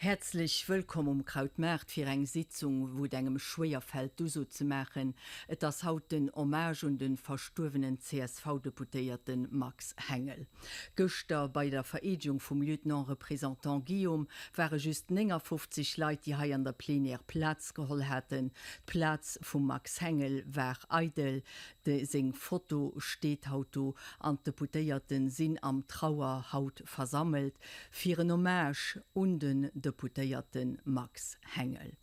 Häerzlech wëllkomm um Krautmaart fir eng Sitzung, wou et engem schwéier fält d'Uso ze maachen. Et ass haut den Hommage un de verstuerwenen CSV-Deputéierte Max Hengel. Gëschter bei der Vereedegung vum Lieutenant-Représentant Guillaume ware just 59 Leit, déi hei an der Plenière Plaz geholl haten. D'Plaz vum Max Hengel war eidel. De seng Foto steet haut do an d'Deputéierten sinn am Trauer haut versammelt fir en Hommage un den Deputéierte Max Hengel.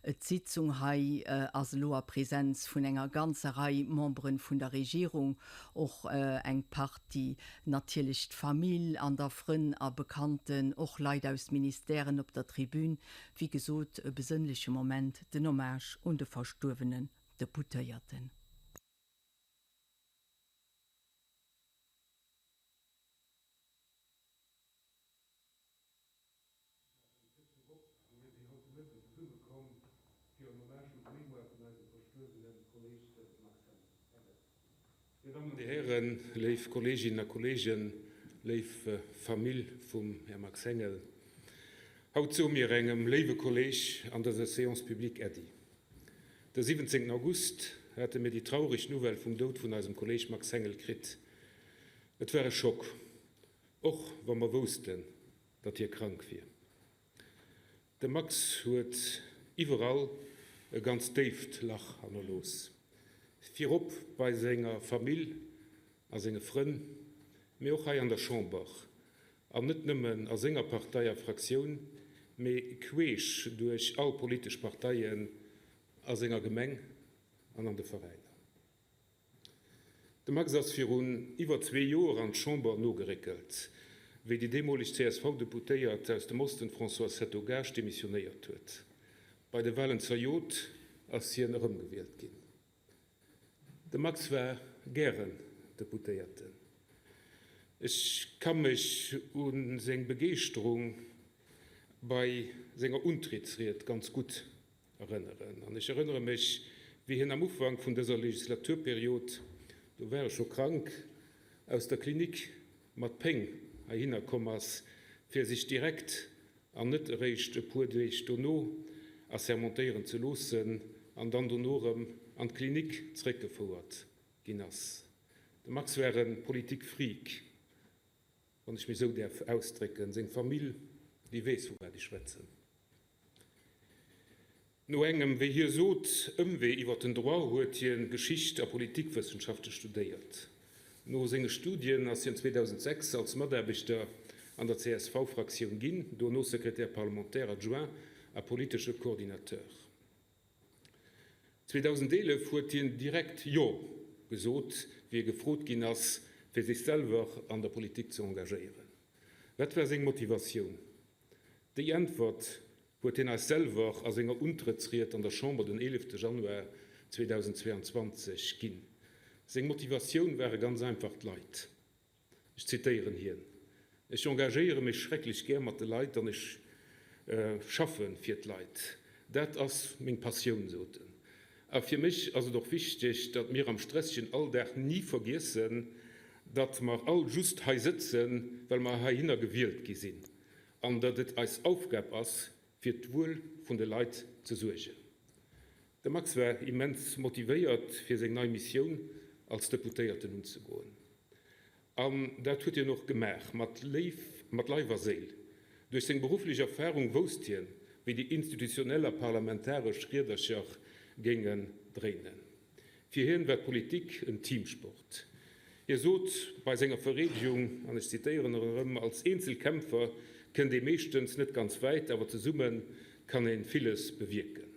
D'Sitzung hei ass elo a Präsenz vun enger ganzer Rei Memberen vun der Regierung, och eng Partie natierlech d'Famill an da Frënn a Bekannten, och Leit aus Ministèren op der Tribün. Wéi gesot, e besënnleche Moment, den Hommage un de verstuerwenen Deputéierten. Mir sinn haut de Mëtten zesummekomm fir en Hommage un d'Mémoire vun eisem verstuerwene Kolleg Max Hengel. Dir Dammen an Dir Hären, léif Kolleeginnen a Kolleegen, léif Famill vum Här Max Hengel, haut soe mir engem léiwe Kolleeg an dëser Séance publique Äddi. De 17 August hate mir déi traureg Nouvelle vum Doud vun eisem Kolleeg Max Hengel kritt. Et war e Schock, och wa mer woussten, datt hie krank wier. De Max huet iwwerall e ganz déift Lach hannerlooss, virop bei senger Famill a senge Frënn, mee och hei an der Chamber, An net nëmmen a senger Partei a Fraktioun, mee queesch duerch all politesch Parteien, a senger Gemeng an an de Veräiner. De Max ass virun iwwer zwee Joer an d'Chamber nogeréckelt, wéi déi deemoleg CSV-Deputéiert aus dem Osten, d'Françoise Hetto-Gaasch, demissionéiert huet. Bei de Walen zejoert ass hien erëmgewielt ginn. De Max war gären Deputéierten. Ech ka mech u seng Begeeschterung bei senger Untrittsried ganz gutt erënneren. An ech erënnere mech, wéi hien am Ufank vun dëser Legislaturperiod, do war e scho krank, aus der Klinik mat Péng heihinner komm ass, fir sech direkt an net eréischt e puer Deeg dono assermentéieren ze loossen an dann dono erëm an d'Klinik zeréckgefouert ginn ass. De Max war e Politikfreak, wann ech mech esou däerf ausdrécken. Seng Famill, déi weess, vu wat ech schwätzen. No engem, wéi hie sot, Ëmwee iwwer den Droit huet hie Geschicht a Politikwëssenschafte studéiert. No senge Studien ass hien 2006 als Mataarbechter an der CSV-Fraktioun ginn, dono Secrétaire parlementaire adjoint a politesche Coordinateur. 2011 huet hien direkt Jo gesot, wéi e gefrot ginn ass, fir sech selwer an der Politik ze engagéieren. Wat war seng Motivatioun? Déi Äntwert huet hien eis selwer a senger Untrëttsried an der Chamber den 11 Januar 2022 ginn. Seng Motivatioun ware ganz einfach d'Leit. Ech zitéieren hien, Ech engagéiere mech schrecklech gär mat de Leit an ech schaffe fir d'Leit. Dat ass meng Passioun, sot en. A fir mech ass et och wichteg, datt mir am stressegen Alldag ni vergiessen, datt mer all just hei sëtzen, well mer heihinner gewielt gi sinn an datt et eis Aufgab ass, fir d'Wuel vun de Leit ze suergen. De Max war immens motivéiert, fir seng nei Missioun als Deputéierten unzegoen. An dat huet hien och gemaach, mat Léif, mat Leif a Séil. Duerch seng berufflech Erfarung wousst hien, wéi déi institutionell a parlamentaresch Riedercher géingen dréinen. Fir hien war d'Politik en Teamsport. Hie sot bei senger Vereedegung, an ech zitéieren en erëm, Als Eenzelkämpfer kënnt ee meeschtens net ganz wäit, awer zesumme kann ee villes bewierken.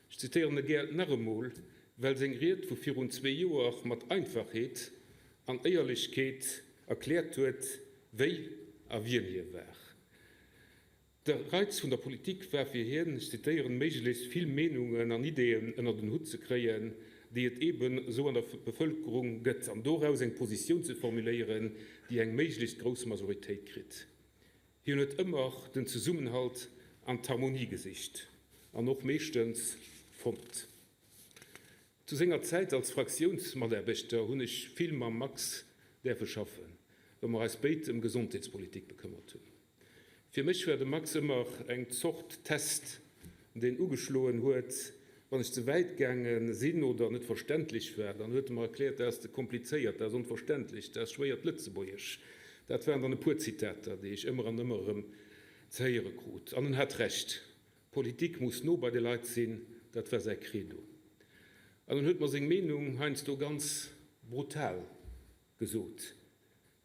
Ech zitéieren e gär nach emol, well seng Ried vu virun zwee Joer mat Einfachheet an Éierlechkeet erkläert huet, wéi a wien hie war. De Reiz vun der Politik war fir hien, ech zitéieren, méiglechst vill Meenungen an Ideeën ënnert en Hutt ze kréien, déi et eben esou an der Bevëlkerung gëtt, an doraus eng Positioun ze formuléieren, déi eng méiglechst grouss Majoritéit kritt. Hien huet ëmmer den Zesummenhalt an d'Harmonie gesicht an och meeschtens fonnt. Zu senger Zäit als Fraktiounsmataarbechter hunn ech vill mam Max däerfe schaffen, well mer eis béid ëm Gesondheetspolitik bekëmmert hunn. Fir mech war de Max ëmmer eng Zort Test, deen ugeschloen huet, wann ech ze wäit gaange sinn oder net verständlech war. Dann huet e mer erkläert, dat ass ze komplizéiert, dat ass onverständlech, dat ass schwéiert Lëtzebuergesch. Dat waren dann e puer Zitater, déi ech ëmmer an ëmmer erëm ze héiere krut. An en hat Recht, Politik muss no bei de Leit sinn, dat war säi Credo. An en huet mer seng Meenung heiansdo ganz brutal gesot,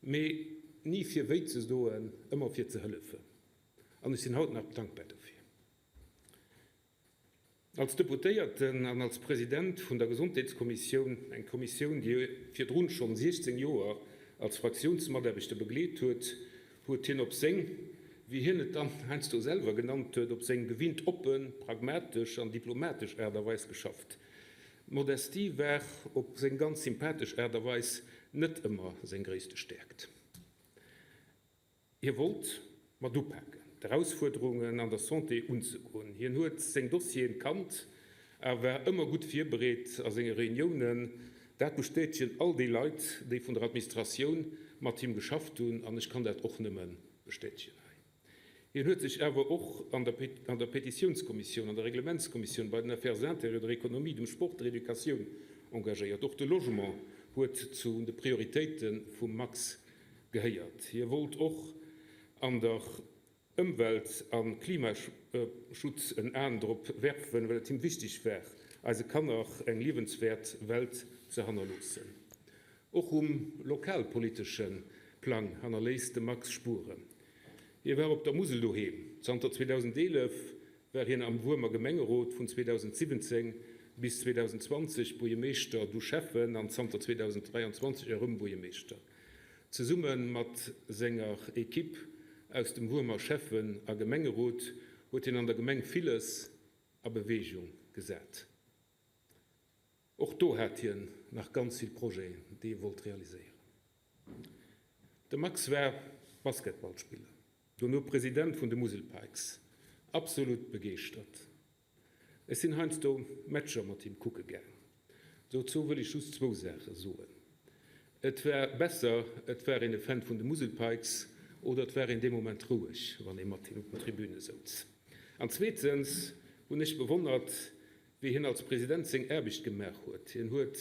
mee ni fir wéi ze doen, ëmmer fir ze hëllefen. An ech sinn haut nach dankbar dofir. Als Deputéierten an als President vun der Gesondheetskommissioun, eng Kommissioun, déi hie virdrun schonn 16 Joer als Fraktiounsmataarbechter begleet huet, huet hien op seng, wéi hien et dann heiansdo selwer genannt huet, op seng gewinnt oppen, pragmatesch an diplomatesch Aart a Weis geschafft. D'Modestie war op seng ganz sympathesch Aart a Weis net ëmmer seng gréisste Stäerkt. Hie wollt mat upaken, d'Erausfuerderungen an der Santé unzegoen. Hien huet seng Dossieren kannt a war ëmmer gutt virbereet a senge Reuniounen. Dat bestätegen all déi Leit, déi vun der Administratioun mat him geschafft hunn, an ech kann dat och nëmme bestätegen hei. Hien huet sech awer och an der Petitiounskommissioun, an der Reglementskommissioun, bei den Affaires intérieures, der Économie, dem Sport, der Educatioun engagéiert. Och de Logement huet zu de Prioritéite vum Max gehéiert. Hie wollt och an der Ëmwelt a Klimaschutz en Aen drop werfen, well et him wichteg war, eise Kanner eng liewenswäert Welt ze hannerloossen. Och um lokalpolitesche Plang hannerléisst de Max Spueren. Hie war op der Musel doheem. Zanter 2011 war hien am Wuermer Gemengerot, vun 2017 bis 2020 Buergemeeschter, du Schäffen an zanter 2023 erëm Buergemeeschter. Zesumme mat senger Ekipp aus dem Wuermer Schäffen a Gemengerot huet hien an der Gemeng villes a Beweegung gesat. Och do hat hien nach ganz vill Projeten, déi e wollt realiséieren. De Max war Basketballspiller, dono President vun de Musel Pikes. Absolut begeeschtert. Ech sinn heiansdo Matcher mat him kucke gaang. Dozou wëll ech just zwou Saache soen, Et war besser, et war een e Fan vun de Musel Pikes oder et war een dee Moment roueg, wann ee mat him op den Tribüne souz. An zweetens hunn ech bewonnert, wéi hien als President seng Aarbecht gemaach huet. Hien huet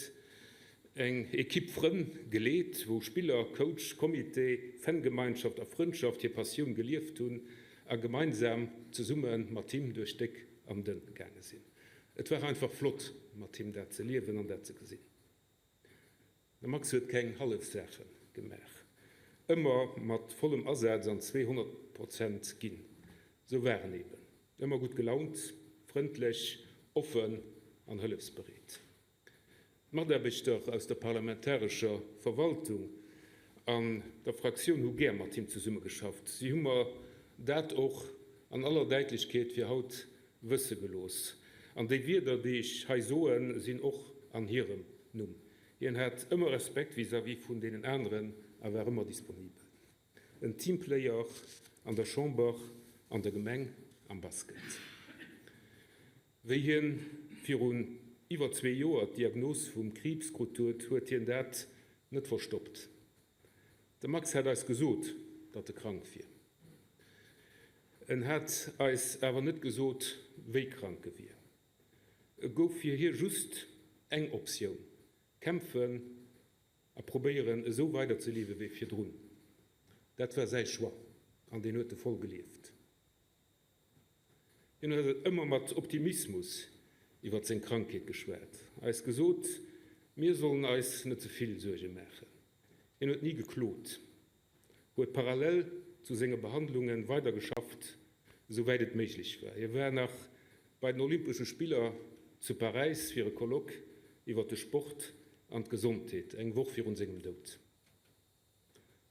eng Ekipp Frënn geleet, wou Spiller, Coach, Comité, Fangemeinschaft a Frëndschaft hir Passioun gelieft hunn a gemeinsam zesumme mat him duerch déck an dënn gaange sinn. Et war einfach flott, mat him dat ze liewen an dat ze gesinn. De Max huet keng hallef Saache gemaach, ëmmer mat vollem Asaz an 200 Prozent ginn. Sou war en eben, ëmmer gutt gelaunt, frëndlech, offen an hëllefsbereet. D'Mataarbechter aus der parlamentarescher Verwaltung an der Fraktioun hu gär mat him zesummegeschafft. Si hu mer dat och an aller Däitlechkeet fir haut wësse gelooss. An déi Wierder, déi ech hei soen, sinn och an hirem Numm. Hien hat ëmmer Respekt vis-à-vis vun deenen aneren a war ëmmer disponibel. En Teamplayer an der Chamber, an der Gemeng, am Basket. Wéi hien virun iwwer zwee Joer d'Diagnos vum Kriibs krut huet, huet hien dat net verstoppt. De Max hat eis gesot, datt e krank wier. En hat eis awer net gesot, wéi krank e wier. Et gouf fir hie just eng Optioun, kämpfen a probéieren, esou weiderzeliewe wéi virdrun. Dat war säi Choix an deen huet e voll gelieft. Hien huet ëmmer mat Optimismus iwwer seng Krankheet geschwat, eis gesot, mir sollen eis net ze vill Suerge maachen. Hien huet ni geklot, huet parallel zu senge Behandlunge weider geschafft, esou wäit et méiglech war. Hie war nach bei den Olympesche Spiller zu Paräis fir e Colloque iwwer de Sport an d'Gesondheet, eng Woch virun sengem Doud.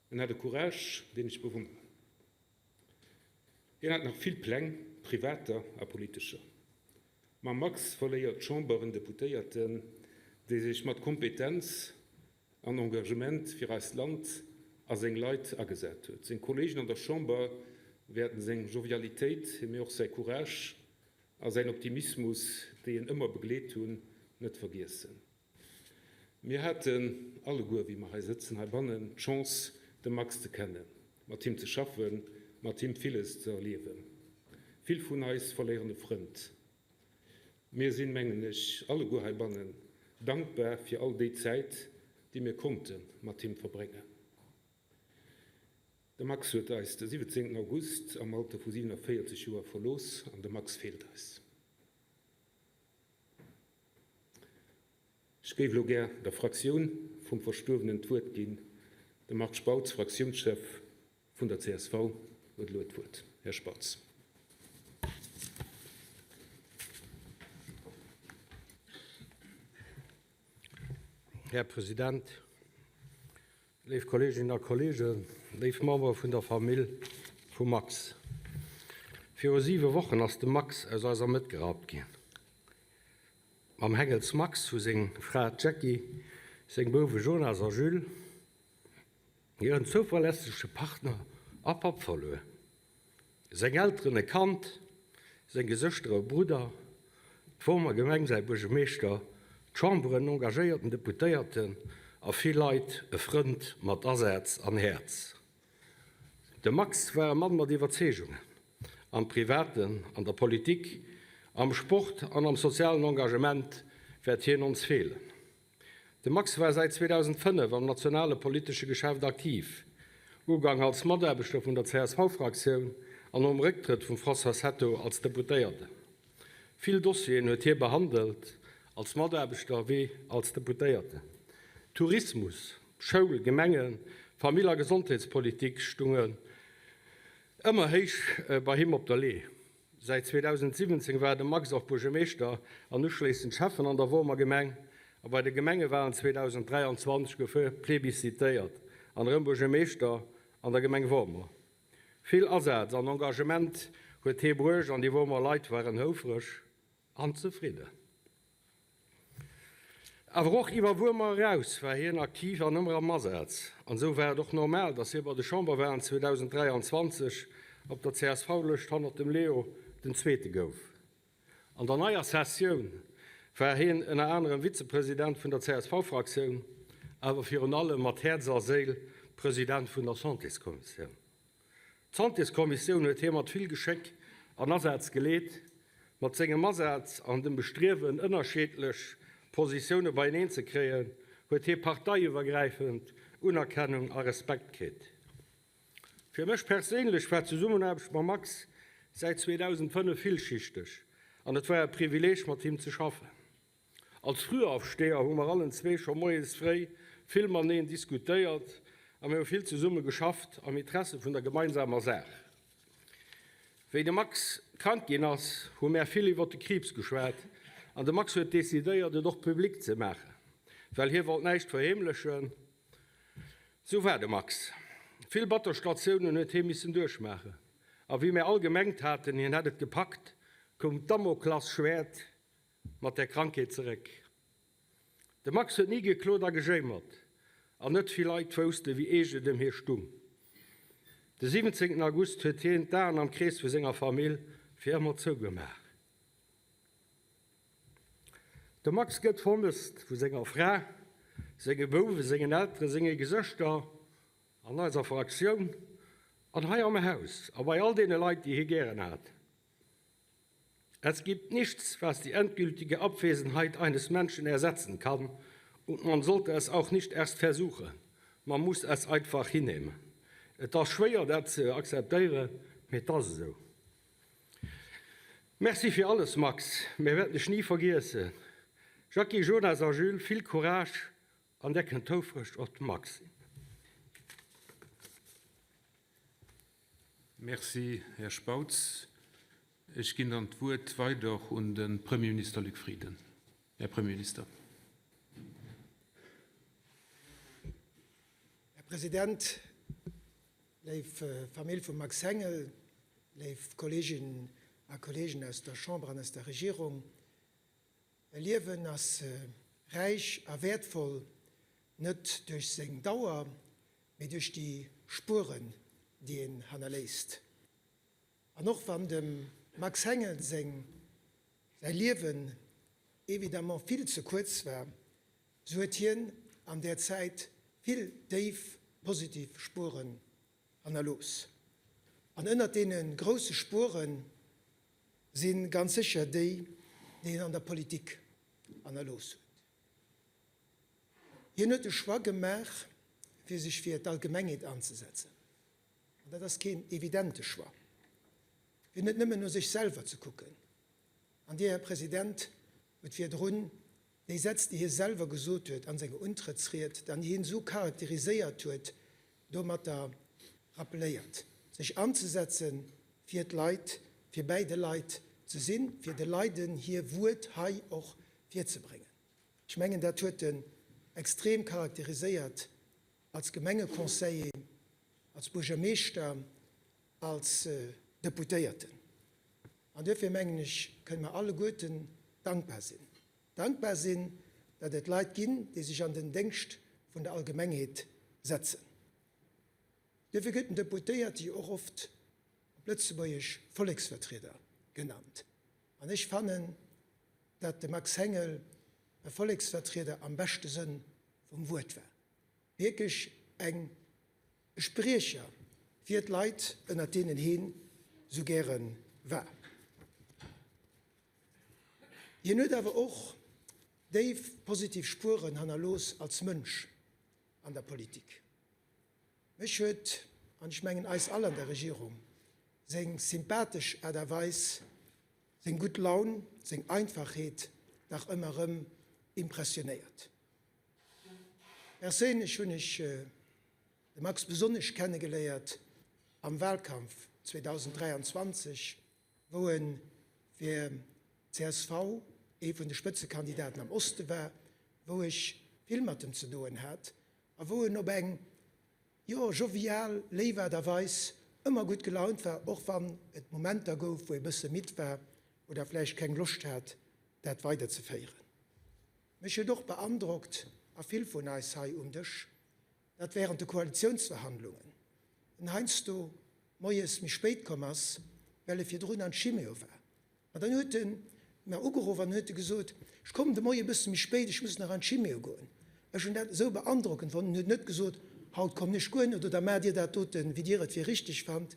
En hat e Courage, deen ech bewonneren. Hien hat nach vill Pläng, privater a politescher. Mam Max verléiert d'Chamber en Deputéierten, dee sech mat Kompetenz an Engagement fir eist Land a seng Leit agesat huet. Seng Kolleegen an der Chamber wäerten seng Jovialitéit, mee och säi Courage a säin Optimismus, déi en ëmmer begleet hunn, net vergiessen. Mir haten alleguer, wéi mer hei sëtzen heibannen, d'Chance, de Max ze kennen, mat him ze schaffen. mat him villes ze erliewen. Vill vun eis verléieren e Frënd. Mir sinn, mengen ech, alleguer heibannen dankbar fir all déi Zäit, déi mir konnte mat him verbréngen. De Max huet eis de 17 August am Alter vu 47 Joer verlooss an de Max feelt eis. Ech géif elo gär der Fraktioun vum Verstuerwenen d'Wuert ginn. De Marc Spautz, Fraktiounschef vun der csv, huet elo d'Wuert. Här Spautz. Här President, léif Kolleeginnen a Kolleegen, léif Membere vun der Famill vum Max. Viru siwe Wochen ass de Max aus eiser Mëtt gerappt ginn. Mam Hengels Max hu seng Fra d'Jackie, seng Bouwe Jonas a Jules hiren zouverlässege Partner a Papp verluer, seng Elteren e Kand, seng Gesëschter e Brudder, d'Wormer Gemeng säi Buergermeeschter, d'Chamber en engagéierten Deputéierten a vill Leit e Frënd mat Asaz an Häerz. De Max war e Mann mat Iwwerzeegungen, am Privaten, an der Politik, am Sport an am sozialen Engagement wäert hien ons feelen. De Max war säit 2005 am nationale politesche Geschäft aktiv, ugank als Mataarbechter vun der CSV-Fraktioun an nom Récktrëtt vum Françoise Hetto als Deputéierten. Vill Dossieren huet hie behandelt, als Mataarbechter wéi als Deputéierten. Tourismus, Schoul, Gemengen, Famill a Gesondheetspolitik stungen ëmmer héich bei him op der Lee. Säit 2017 war de Max och Buergermeeschter an uschléissend Schäffen an der Wormer Gemeng. A bei de Gemengewalen 2023 gouf hie plebiszitéiert an erëm Buergermeeschter an der Gemeng Wormer. Vill Asaz an Engagement huet hie bruecht an déi Wormer Leit waren houfreg an zefridden. Awer och iwwer Wuermer eraus war hien aktiv an ëmmer am Asaz. An esou war et och normal, datt hie bei de Chamberwalen 2023 op der CSV-Lëscht hannert dem Leo den Zweete gouf. An der neier Sessioun war hien ënner anerem Vizepresident vun der CSV-Fraktioun, awer virun allem mat Häerz a Séil President vun der Santéskommissioun. D'Santéskommissioun huet hie mat vill Geschéck an Asaz geleet. Mat sengem Asaz an dem Bestriewen, ënnerscheedlech Positioune beieneen ze kréien, huet hie parteiiwwergräifend Unerkennung a Respekt kritt. Fir mech perséinlech war d'Zesummenaarbecht mam Max säit 2005 villschichteg an et war e Privileeg, mat him ze schaffen. Als Frühaufsteher hu mer allen zwee scho moies fréi vill mateneen diskutéiert a mir hu vill zesumme geschafft am Interesse vun der gemeinsamer Saach. Wéi de Max krank ginn ass, hu mär vill iwwer de Kriibs geschwat an de Max huet decidéiert et och public ze maachen, well hie wollt näischt verheemlechen. Sou war de Max. Vill batter Statiounen huet hie missen duerchmaachen a wéi mär all gemengt haten, hien hätt et gepackt, koum d'Damoklasschwäert mat där Krankheet zeréck. De Max huet ni geklot a gejéimert, an net vill Leit wousste wéi eescht et ëm hie stung. De 17 August huet hien d'Aen am Krees vu senger Famill fir ëmmer zougemaach. De Max gëtt vermësst vu senger Fra, senge Bouwen, sengen Elteren, senge Gesëschter, an eiser Fraktioun an hei am Haus a bei all deene Leit, déi hie gären hat. Es gibt nichts, was die endgültige Abwesenheit eines Menschen ersetzen kann, und man sollte es auch nicht erst versuchen. Man muss es einfach hinnehmen. Et ass schwéier, dat ze akzeptéieren, mee et ass esou. Merci fir alles, Max. Mir wäerten dech ni vergiessen. Jackie, Jonas a Jules, vill Courage an där kënnt houfreg op de Max sinn. Merci, Här Spautz. Ech ginn dann d'Wuert weider un de Premierminister Luc Frieden. Här Premierminister. Här President, léif Famill vum Max Hengel, léif Kolleeginnen a Kolleegen aus der Chamber an aus der Regierung, E Liewen ass räich a wäertvoll net duerch seng Dauer, mee duerch déi Spueren, déi een hannerléisst. An och wann dem Max Hengel seng säi Liewen évidemment vill ze kuerz war, sou huet hien an där Zäit vill déif positiv Spueren hannerlooss. An ënnert deene grousse Spuere si ganz sécher déi, déi en an der Politik hannerlooss huet. Hien huet de Choix gemaach, fir sech fir d'Allgemengheet anzesetzen. An dat ass keen evidente Choix, fir net nëmmen no sech selwer ze kucken. An Dir, Här President, hutt virdrun déi Sätz, déi hie selwer gesot huet a senger Untrëttsried, an déi hien esou charakteriséiert huet, domatter rappeléiert, sech anzesetze fir d'Leit, fir bäi de Leit ze sinn, fir de Leiden hir Wuert hei och virzebréngen. Ech mengen, dat huet en extrem charakteriséiert als Gemengeconseiller, als Buergermeeschter, als Deputéierten. An duerfir, mengen ech, kënne mer alleguerten dankbar sinn. Dankbar sinn, datt et Leit ginn, déi sech an den Déngscht vun der Allgemengheet setzen. Duerfir gëtt den Deputéierte jo och oft op Lëtzebuergesch Volleksvertrieder genannt. An ech fannen, datt de Max Hengel e Volleksvertrieder am beschte Sënn vum Wuert war. Wierklech eng e Spriecher fir d'Leit, ënnert deenen heen sou gäre war. Hien huet awer och déif positiv Spueren hannerlooss als Mënsch an der Politik. Mech huet, an ech mengen eis all an der Regierung, seng sympathesch Aart a Weis, seng gutt Laun, seng Einfachheet dach ëmmer erëm impressionéiert. Perséinlech hunn ech de Max besonnesch kennegeléiert am Wahlkampf 2023, wou e fir csv ee vun de Spëtzekandidaten am Oste war, wou ech vill mat em ze doen hat a wou en op eng, jo, jovial, léif Aart a Weis ëmmer gutt gelaunt war, och wann et Momenter gouf, wou e bësse midd war oder vläicht keng Loscht hat, dat weiderzeféieren. Mech huet och beandrockt, a vill vun eis hei um Dësch, datt während de Koalitionsverhandlungen en heiansdo moies méi spéit komm ass, well e virdrun an d'Chimio war. An dann huet e mer ugeruff an huet e gesot, Ech kommen de Moie e bësse méi spéit, ech muss nach an d'Chimio goen. Ech hunn dat esou beandrockend fonnt. En huet net gesot, Haut kommen ech guer net oder maacht Dir dat doten, wéi Dir et fir richteg fannt.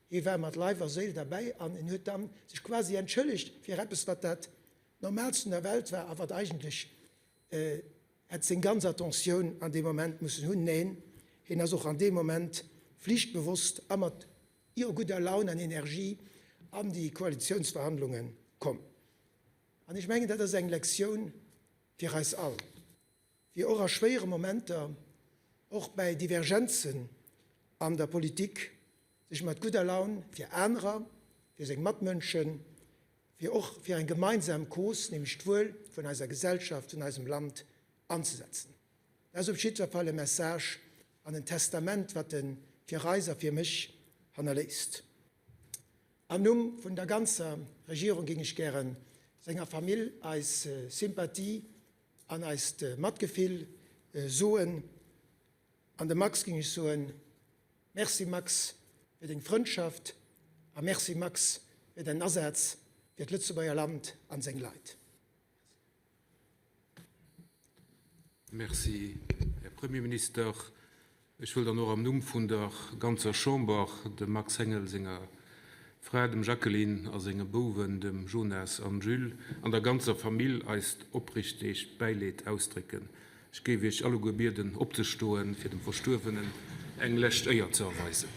Hie war mat Leif a Séil derbäi an en huet dann sech quasi entschëllegt fir eppes, wat dat Normaalst vun der Welt war a wat eigentlech hätt seng ganz Attentioun an deem Moment mussen hunn. Neen, hien ass och an deem Moment flichtbewosst a mat, jo, gudder Laun an Energie an déi Koalitionsverhandlunge komm. An ech mengen, dat ass eng Lektioun fir eis all, fir och a schwéiere Momenter, och bäi Divergenzen an der Politik, sech mat gudder Laun fir anerer, fir seng Matmënschen, fir och fir eng gemeinsam Cause, nämlech d'Wuel vun eiser Gesellschaft, vun eisem Land anzesetzen. Dat ass op jiddwer Fall e Message an en Testament, wat e fir eis a fir mech hannerléisst. Am Numm vun der ganzer Regierung géing ech gäre senger Famill eis Sympathie an eist Matgefill soen. An dem Max géing ech soen, Merci Max fir deng Frëndschaft a Merci Max fir däin Asaz fir d'Lëtzebuerger Land an seng Leit. Merci, Här Premierminister. Ech wëll dann och am Numm vun der ganzer Chamber dem Max Hengel senger Fra, dem Jacqueline, a senge Bouwen, dem Jonas an Jules, an der ganzer Famill eist oprichtegt Bäileed ausdrécken. Ech géif Iech alleguer bieden, opzestoen, fir dem Verstuerwenen eng lescht Éier ze erweisen.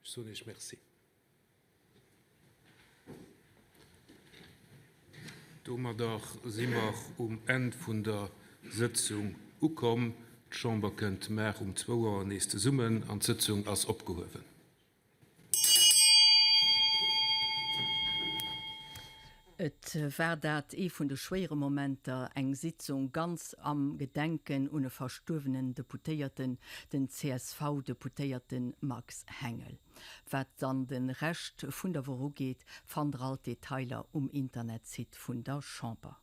Ech soen Iech Merci. Domadder si mer um Enn vun der Sëtzung ukomm. D'Chamber kënnt mar um zwou Auer nees zesummen an d'Sëtzung ass opgehuewen. Et war dat ee vun de schwéiere Momenter, eng Sitzung ganz am Gedenken un e verstuerwenen Deputéierten, den CSV-Deputéierte Max Hengel. Wat dann de Rescht vun der Woch ugeet, fannt der all d'Detailer um Internetsite vun der Chamber.